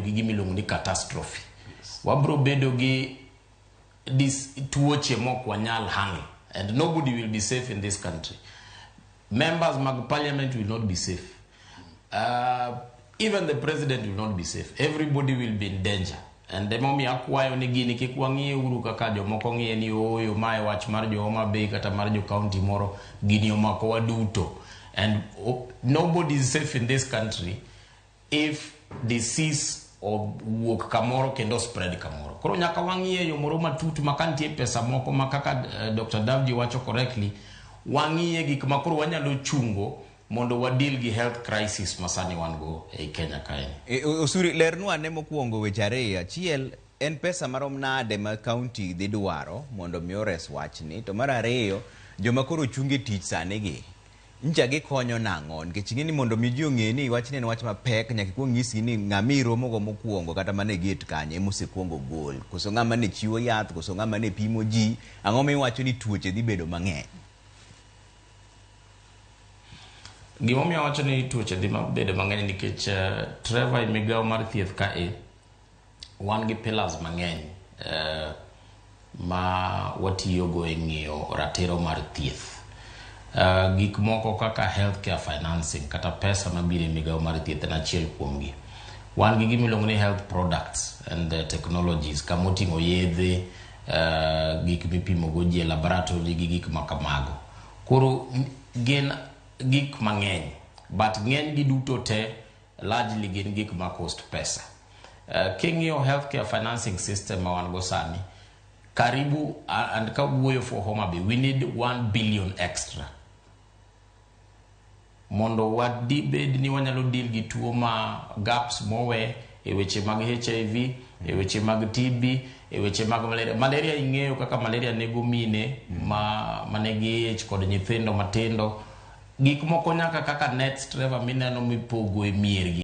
gi gima iluongo ni catastrophe. Wabro bedo gi dis, tuoche mok wanyal handle and nobody will be safe in this country. Members mag parliament will not be safe. Even the president will not be safe. Everybody will be in danger. And emomiyo akwayo ni gini kik wang'iye uru kaka jomoko ng'iye ni ooyo mae wach mar jo Homa Bay kata mar jo county moro gini omako waduto. And nobody is safe in this country if disease owuok kamoro kendo spread kamoro. Koro nyaka wang'iye yo moro matut ma ka nitie pesa moko ma kaka Dr. Davji wacho correctly, wang'iye gik ma koro wanyalo chungo mondo wadeal gi health crisis ma sani wan go ei Kenya kae. Osuri, lernwa ane mokwongo weche ariyo. Achiel, en pesa marom nade ma county dhi dwaro mondo mi ores wachni. To mar ariyo, joma koro ochung e tich sani gi, ncha gikonyo nang'o? Nikech ing'e ni mondo mi ji ong'e ni wachni en wach mapek, nyaka ikuong nyisgi ni ng'ama iromogo mokwongo kata mana e gate kanyo ema osekwongo gol. Koso ng'ama ne chiwo yath, koso ng'ama ne pimo ji. Ang'o miwacho ni tuoche dhi bedo mang'eny? Gimomiyo awacho ni tuoche dhi bedo mang'eny nikech Trevor e migawo mar thieth ka e wan gi pillars mang'eny ma watiyogo e ng'iyo ratiro mar thieth. Gik moko kaka healthcare financing kata pesa mabiro e migawo mar thieth en achiel kuomgi. Wan gi gima iluongo ni health products and technologies kama oting'o yedhe, gik mipimo go ji e laboratory gi gik ma kamago. Koro gin gik mang'eny but ng'eny gi duto te largely gin gik ma cost pesa. King'iyo healthcare financing system ma wan go sani, karibu and kawuoyo for Homa Bay, we need 1 billion extra mondo wadibed ni wanyalo deal gi tuo ma gaps mowe e weche mag HIV, e weche mag TB, e weche mag malaria. Malaria ing'eyo kaka malaria nego mine ma manigi ich kod nyithindo matindo. Gik moko nyaka kaka nets Trevor mineno mipogo e mier gi.